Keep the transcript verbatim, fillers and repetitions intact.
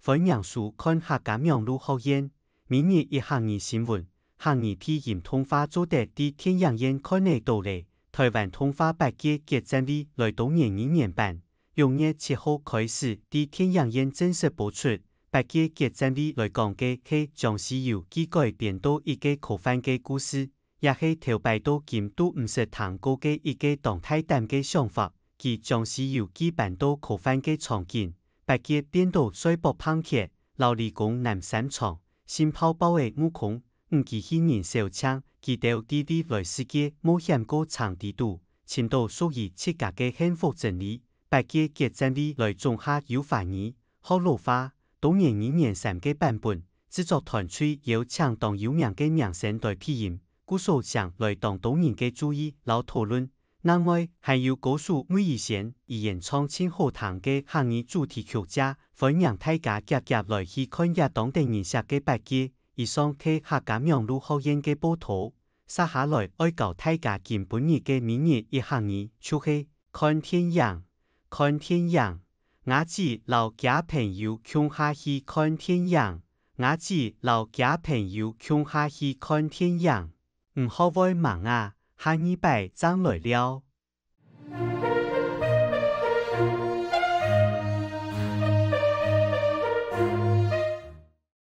歡迎收看客家網路學院每日一客語新聞。客語配音動畫做得在電影院看得到咧。臺灣動畫八戒決戰未來多元語言版，六月七號開始在電影院正式播出。八戒決戰未來講个係將《西遊記》改編到一個科幻个故事， 也係頭擺到今都毋識聽過个一個當大膽个想法。佢將《西遊記》搬到科幻个場景，八戒變到賽博朋克，摎李公男三長，性泡泡个悟空、五機器人小青，佢兜在未來世界冒險過程裡肚，尋到屬於自家个幸福真理。八戒決戰未來總下有華語、學老話、多元語言三個版本，製作團隊邀請當有名个明星來配音， 故所請來當多人个注意摎討論。另外，還有歌手魏如萱以演唱盡好聽个客語主題曲，歡迎大家遽遽來去看這當得人惜个八戒。以上係客家網路學院个報導，接下來愛教大家今晡日个每日一客語，就係看電影，看電影。 吾姊摎厥朋友共下去看電影。吾姊摎厥朋友共下去看電影。毋好會吂啊，下二擺正來尞。